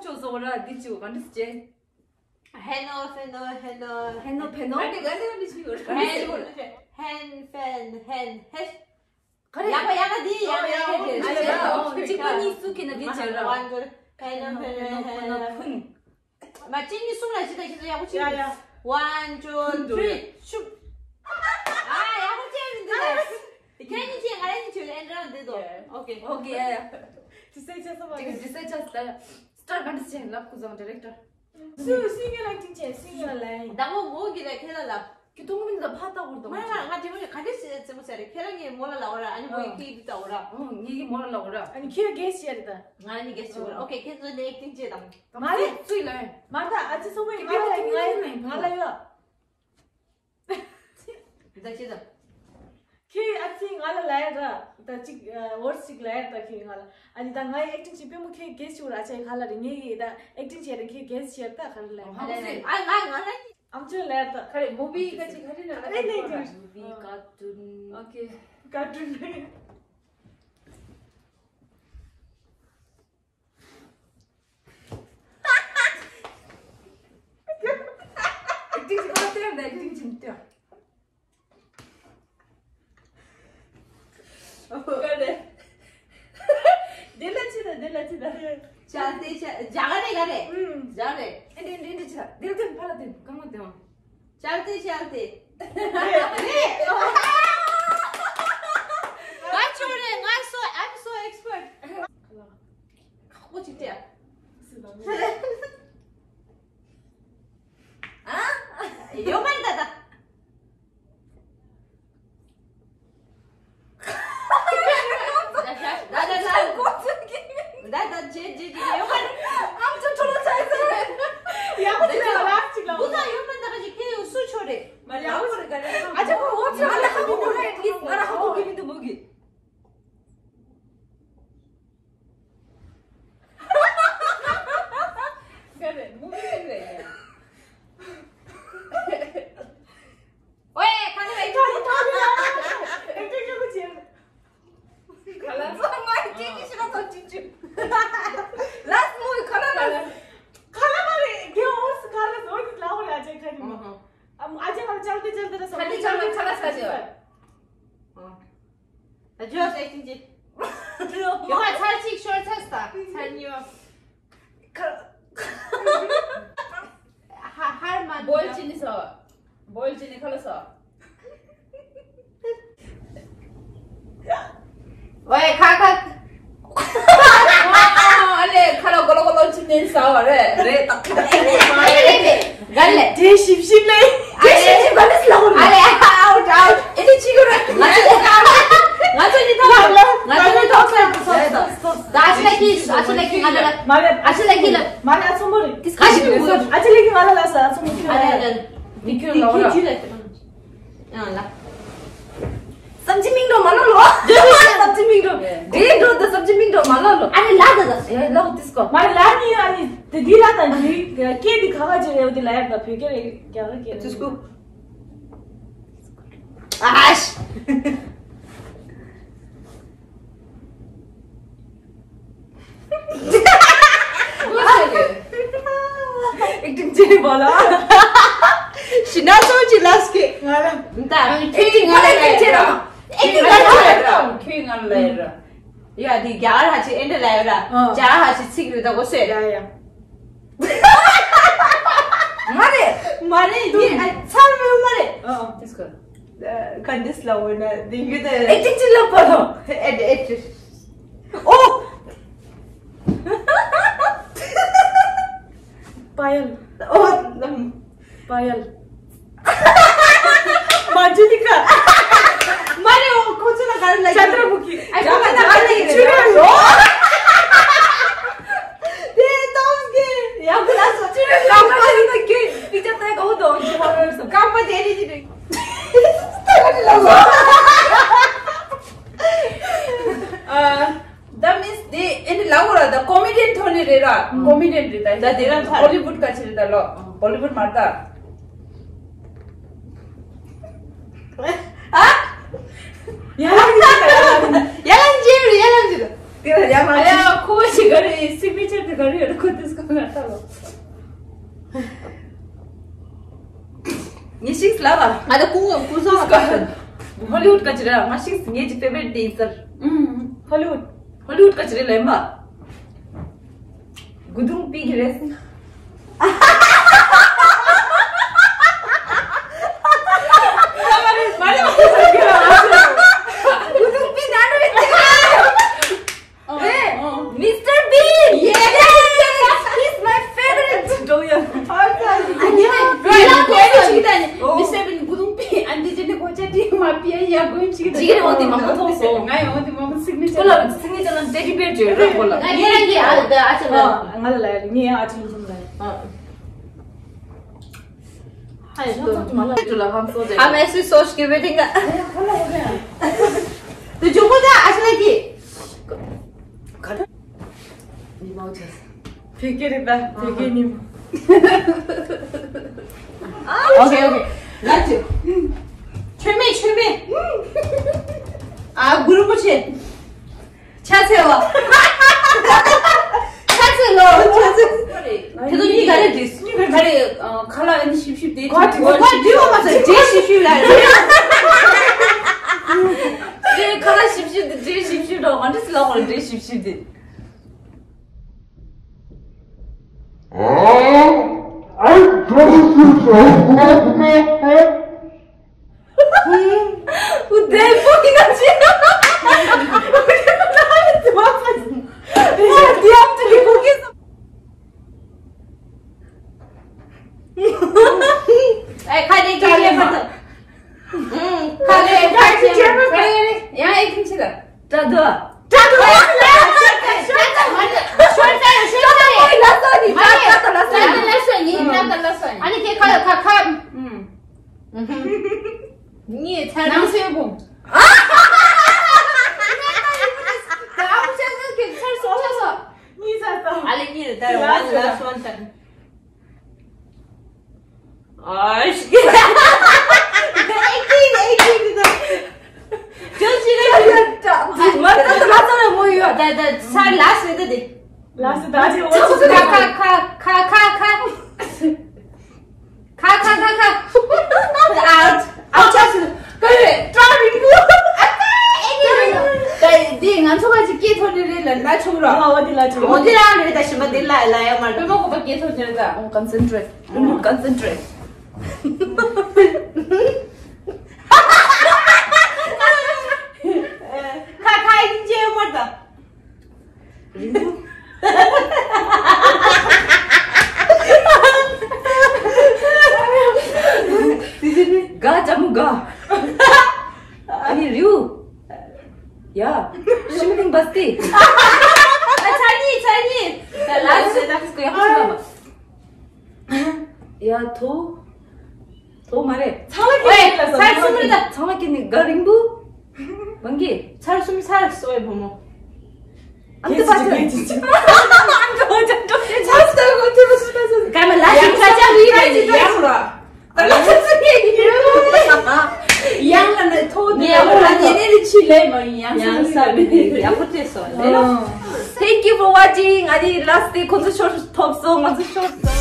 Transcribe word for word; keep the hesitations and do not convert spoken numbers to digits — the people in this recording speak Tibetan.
ཅོ་བཟོ་ར་འདི་ཅོ་ག་འདྲ་ཅེ། ཧེ་ནོ་ཧེ་ནོ་ཧེ་ནོ། ཧེ་ནོ་ཕེ་ནོ། ག་འདྲ་ག་འདྲ་འདི་ཅོ་ར། ཧེན་ཧེན་ཧེན་ཧེ། ག་རེ། ཡག་པ་ཡག་པ་འདི་ཡག་པ་ཡག་པ་འདི། ཨ་ཡ། གཅིག་པ་གཉིས་གསུམ་གྱི་ན་འདི་ཅོ་ར། ཧེ་ནོ་ཧེ་ནོ་ཧེ་ནོ། མ་གཅིག་གཉིས་གསུམ་ལ་ཅི་ད་ཁྱེད་ཚོ་ཡག་པོ་ཅིག་ཡ་ཡ། One, two, three, ཤུབ། ཨ་ཡག་པོ་ཅིག་མི་འདུག་ལ། ཁྱེད་གཉིས་ཀྱིས་ང་རང་གཉིས་ཆོས་ཨེ་འདྲ་འདི་དོ། ཡ། ཨོ་ཀེ། ཨོ་ཀེ། ཡ་ཡ། ཇི་སེ་ཆ་ས་མ་ཅིག་ཇི་སེ་ཆ་ས། སི་ཊར་ག་འདྲ་ཅན་ལབ་ཁུ་བཟང་ཌི་རེག་ཊར། སུ་སུ་ངས་ལ་ཅིག་ཆེ་སུ་ངས་ལ་ལན། ད་མོ་མོ་གི་ལ་ཁྱེད་ལ་ལབ། ཁྱེད་ཐུང་མིན་ད་ཕ་ཏག་བར་དང་མ་ང་ང་དེ་མོ་ག་འདྲ་ཟེར་ཟེར་མོ་ཟེར་རེད། ཁྱེད་རང་གིས་མོ་ལ་ལབ་ར། ཨ་ནི་མོ་ཡི་ཁྱེད་འདི་ལྟ་བར། ཨོ་ངེད་ཀྱིས་མོ་ལ་ལབ་ར། ཨ་ནི་ཁྱེད་གེ་སི་བྱས་རེད་ད། ང་ནི་གེ་སི་བྱས་ར། ཨོ་ཀེ། ཁྱེད་ཚོ་ནི་ཨེག་ཊིང་བྱེད་དང་། མ་རེད། སུས་ལབ་ཡིན། མ་ད་ཨ་ཅེ་སོ་མོ་ཡིན། ང་ལ་ཡོད། ང་ལ་ཡོད། ད་ཅི་ད། ཁྱེད་ཨ་ཙི་ང་ལ་ལབ་ཡ་ད། ད་ཅིག་ཝར་ཌི་ཅིག་ལབ་ཡ་ད་ཁྱེད་ང་ལ། ཨ་ནི་ད་ང་ཡི་ཨེག་ཊིང་བྱེད་པའི་མོ་ཁྱེད་གེ་སི་བྱེད་ར། ཨ་ཅེ་ཁ་ལ་རེ་ངེད་ཀྱི་ད་ཨེག་ཊིང་བྱེད་ར། ཁྱེད་གེ་སི་བྱེད་ད་ཁ་ལ་ལབ་ཡ། ཨ་ང་ང་ལ་ཨམ་ཅོག་ལབ་ཡ་ད། ཁ་རེ་མུ་བི་ག་ཅིག་ཁ་རེ་ན་ལ་ཨེ་ནས་ཀྱི་མུ་བི་ཀར་ཊུན། ཨོ་ཀེ། ཀར་ཊུན་རེད། ཨེག་ཊིང་བྱེད་པ་སྟེར་འདི་ཨེག་ཊིང་བྱེད་སྟེར། ཨོ་ག་རེ། འདི་ལ་ཅི་ད་འདི་ལ་ཅི་ད། ཅལ་ཏེ་ཅལ་ཏེ། རྒྱ་གར་རེད་ག་རེ། ཨུམ། རྒྱ་རེད། ཨེ་འདི་འདི་འདི་ཅི་ད། འདི་ལ་འདི་ཕ་ལ་འདི་གང་མ་འདི་མ། ཅལ་ཏེ་ཅལ་ཏེ། རེད། ང་ཆོ་རེད། ང་so I'm so expert། ཁག་པོ་ཅིག་སྟེ། ཨ། ཡོད་མ་རེད་ད་ད། ད་ད་ད། ད་ད་ཇེ་ཇེ་ཇེ་ཡོད་མ་རེད། ཨམ་ཅོག་ཁྲོ་ལོ་ཆགས་ཟེར། ཡག་པོ་ཅིག་ལ་ལབ་ཅིག་ལ། བུ་ད་ཡོད་མ་རེད་ད། ག་ཅིག་ཁྱེད་ཡོད་སུ་ཆོ་རེད། མ་རེད། ཡག་པོ་རེད་ག་རེ། ཨ་ཅག་ཁོ་ཝོ་ཆོ་ང་ལ་ཧ་གོ་གི་རེད། ང་ལ་ཧ་གོ་གི་མི་འདུག་མོ་གི། ག་རེ་མུ་བི་རེད་ཡ། ཨོའེ་ཁ་ལ་ཨེ་ཁ་ལ་ཁ་ལ་ཁ་ལ་ཁ་ལ་ཁ་ལ་ཁ་ལ། ལཱསི་མུ་བི་ཁ་ལ་ལཱསི། ཁ་ལ་མ་རེད། གེ་ཨོ་སི་ཁ་ལ་ཟོ་གི་ལ་ཧོ་ར་ཅེ་ཁ་ནི་མ། ཨ་ཅེ་ཁ་ལ་ཅལ་ཏེ་ཅལ་ཏེ་ར་ས། ཁ་ལ་ཅལ་ཏེ་ཁ་ལ་ས་ཅེ། ད་ཇོ་སི་ཨེག་ཊིང་ཅིག་ཡོད་པ་ཚར་གཅིག་ཤོར་ཚར་སོང་། ཚར་གཉིས་པ། ཧ་ཧར་མ་བོལ་ཅི་ནི་ས་བ། བོལ་ཅི་ནི་ཁ་ལ་ས་བ། ཝེ་ཁ་ཁ། ཨ་ལེ་ཁ་ལ་གོ་ལོ་གོ་ལོ་ཅི་ནི་ས་བ་རེད། རེད་ད། རེད་རེད་རེད། ག་ལེ། དེ་ཞིབ་ཞིབ་ལེ། དེ་ཞིབ་ཞིབ་ག་ལེ་སླ་བོ་རེད། ཨ་ལེ་ཨའུཊ་ཨའུཊ། ཨེ་ནི་ཅི་གི་རེད། ང་ཚོ་ང་ཚོ་ཉིད་ཐོག་ང་ཚོ་ཉིད་ཐོག་ད་ཨ་ཅི་ལ་ཁྱི་ཨ་ཅི་ལ་ཁྱི་ང་ལ་མ་རེད། ཨ་ཅི་ལ་ཁྱི་ལ་མ་རེད། ཨ་ཚོ་མོ་རེད། ཨ་ཅི་ལ་ཁྱི་ང་ལ་ལ་ས་ཨ་ཚོ་མོ་ཁྱི་ང་ལ་ལ་ལི་ཁྱི་ལ་ཁྱི་ལ། ཡང་ལ། བསམ་གྱི་མིང་འགྲོ་མ་ལོ་ལོ། བསམ་གྱི་མིང་འགྲོ། འདྲེ་འགྲོ་དང་བསམ་གྱི་མིང་འགྲོ་མ་ལོ་ལོ། ཨ་ནི་ལ་ད་ད། ཡ་ལོ་དིས་ཀོ། མ་ལ་ནི་ཨ་ནི་དེ་དི་ལ་ད་འདི་སྐད་དི་ཁ་ཁ་ཅི་རེད་དི་ལ་ཡ་ད་བོད་སྐད་རེད་རྒྱ་གར་སྐད་རེད། དིས་ཀོ། ཨ་ཤ། ཨེག་ཊིང་བྱེད་པ་ལ། ཤི་ན་སོང་ཅི་ལ་སྐད་ང་ལ། ད་ཨེག་ཊིང་ང་ལ་ལ་ཡ་ར། ཨེག་ཊིང་ང་ལ་ཡ་ར། ཁྱོད་ང་ལ་ཡ་ར། ཡ་དེ་རྒྱ་གར་ཧ་ཅི་ཨེ་འདྲ་ལ་ཡ་ར། རྒྱ་གར་ཧ་ཅི་ཚིག་རེད་ད་གོ་སེ། ཡ་ཡ། མ་རེད། མ་རེད་ཡིན། ཨ་ཚར་མེད་མ་རེད། ཨ་ཨ། དིས་ཀོ། ག་འདྲས་ལབ་འོ་ན་འདི་ཡུལ་དེ། ཨེག་ཊིང་ཅི་ལབ་པ་དང་། ཨེ་ཨེག་ཊིང་། ཨོ། པ་ཡལ། ཨོ། པ་ཡལ། མ་ཇུ་ལི་ཀ། མ་རེད། ཨོ་ཁོ་ཚོ་ལ་ག་རེ་ལབ་ཀྱི། ཅན་དྲ་མུ་ཁི། ཨ་ཁོ་ལ་ག་རེ་ལབ་ཀྱི་རེད། དེ་ཏོམ་སྐད་ཡག་པོ་ལ་སོ་ཅི་རེད། རྐང་པ་ཡིན་ན་སྐད་པི་ཅག་ཏའི་ག་བོ་དོ་ཅི་མ་རེད་སོ། རྐང་པ་དེ་རེད་ཅི་རེད། ཨ། ད་མིན་སི་དེ་ཨེ་འདྲ་ལབ་འོ་ར། ད་ཀོ་མེ་ཌི་ཡན་ཐོག་ནས་རེད་ར། ཀོ་མེ་ཌི་ཡན་རེད་ད། ད་དེ་རང་ཚ་ཧོ་ལི་ཝུཌ་ག་ཅི་རེད་ད་ལོ། ཧོ་ལི་ཝུཌ་མ་རེད་ད། ཨ། ཡ་ལང་ཅི་ཡ་ལང་ཅི་རེད། ཡ་ལང་ཅི་རེད། དེ་ལ་ཡ་ལང་ཅི། ཨ་ཡ་ཁོ་ཅི་ག་རེ་སི་གནེ་ཅར་དེ་ག་རེ་ཡོད་རེད་ཁོ་དེ་སྐོར། ཤིགས་ལབ་པ། ང་ད་ཀུང་ཀུང་སང་ལ་ཀ་ཧོ་ལི་ཝུཌ་ག་ཅི་རེད། ང་ཤིགས་ངེད་ཀྱི་ཕེ་ཝ་རིཊ་དེ་ཡིན་ཟེར། ཧོ་ལི་ཝུཌ། ཧོ་ལི་ཝུཌ་ག་ཅི་རེད་ལབ་ཡིན་པ། གུ་དུང་པི་གི་རེད། Mister Bean! Yes! He's my favorite! Mister Bean, གུ་དུང་པི་ཨན་ཏི་ཅེ་ནི་གོ་ཆ་ཏི་མ་པི་ཡ་ཡ་གོ་ཡིན་ཅིག་ཅིག་རེ་འོང་དེ་མང་པོ་ཐོག་སོང་། ང་ཡང་འོང་དེ་མང་པོ་སིག་ནི་ཅར། ཁོ་ལ་སིག་ནི་ཅར་ལ་ཏེ་ཌི་བེར་བརྗོད་རོགས་ཁོ་ལ། ང་ཡ་ཡ་ཨ་ད་ཨ་ཅེ་ལ། ང་ལ་ལ་ཡ་ངས་ཡང་ཨ་ཅེ་ལ་ཟུམ་ལ་ཡ། हाँ, ये तो। हम ऐसे सोच के बैठेंगे। तो जो बोलता है, अच्छा लगी। ठीक है, ठीक है, ठीक है, नहीं। Okay, okay. लाजो। छोमे, छोमे। आ, गुरु मुझे। ཆ་ཚེ་བ། ཆ་ཚེ་ལོ། ཆ་ཚེ། དེ་ཚོ་གཉིས་ག་རེ་འདྲེས། ག་རེ། ཁ་ལག་ཨ་ནི་ཞིབ་ཞིབ་དེ། ག་དེ་ག་དེ་བ་མ་ཟེར། འདྲེས་ཞིབ་ཞིབ་ལ་རེད། དེ་ཁ་ལག་ཞིབ་ཞིབ་དེ་འདྲེས་ཞིབ་ཞིབ་འགྲོ། ང་འདྲེས་ལ་ཧོར་འདྲེས་ཞིབ་ཞིབ་དེ། ངས་ཚར་ནང་སོན་བུམ། ད་ཨ་ཅག་གི་ཚར་སོང་། ཚར་སོང་། ཨ་ལེ་གཉིས་ད་ལ་ལ་སོན་ད། ཨ་ཤི། ཨེ་ཀི་ཨེ་ཀི་ད། ཅོ་ཅི་རེད། ད་ད་ལ་ཚར་མོ་ཡོད། ད་ད་ཚར་ལ་སོན་ད་དེ། ལ་སོན་ད་དེ། ཁ་ཁ་ཁ་ཁ་ཁ་ཁ། ཁ་ཁ་ཁ་ཁ། ཨའུཊ། ཨའུཊ་ཆགས་སོང་། ཀ་རེ་ཀྲ་རིང་པོ། ཨ་ཀ་ཨེ་ནི་རིང་པོ། ད་འདི་ང་ཚོ་ག་ཅིག་སྐད་ཐོན་ནི་རེད་ལ་ན་ཆུང་ར། ཨ་འོ་འདི་ལ་ཆུང་། འོ་འདི་རང་རེད། ད་ཞིམ་པ་འདི་ལ་ལ་ཡ་མ་རེད། པད་མ་གོ་པ་སྐད་ཐོན་ནི་རེད་ད། ཨོ་ཀོན་སེན་ཊྲེཊ། ཨོ་ཀོན་སེན་ཊྲེཊ། ཁ་ཁ་ཡིན་ཅེ་མ་ད། རིང་པོ། དེ་ནི་ག་ཅ་མུ་ག། ཨ་ནི་རིའུ། ཡ། ཤིམ་ལིང་བ་སྟི། ཨ་ཚར་གཉིས་ཚར་གཉིས། ད་ལ་སེ་ད་ཁིས་ཀོ་ཡག་པོ་བྱུང་བ། ཡ་ཐོ། ཐོ་མ་རེད། ཚང་མ་ཀྱི་ཚར་གསུམ་རེད་ད། ཚང་མ་ཀྱི་ནི་ག་རིང་པོ། མང་གི། ཚར་གསུམ་ཚར། སོའི་བུ་མོ། ཨ་མདོ་པ་ཚར། ཨ་མདོ་པ་ཚར། ཚར་སོ་གོ་ཚར་སོ་ཚར་སོ། ག་མ་ལ་ཞིག་ས་ཆ་རུ་ཡིན་ན་ཡང་ར། ད་ལ་ཚར་སོ་ངེ་ཡིན། ཡང་ལ་ནི་ཐོ་ནི་ཡང་ལ་ནི་ནི་ཆི་ལེ་མ་ཡིན། ཡང་ས་མི་ནི་ཡག་པོ་བྱས་སོང་ལེ། Thank you for watching. ཨ་ནི་ལ་སི་ཏེ་ཁོ་ཚོ་ཤོར་ཐོབ་སོང་། ང་ཚོ་ཤོར་སོང་།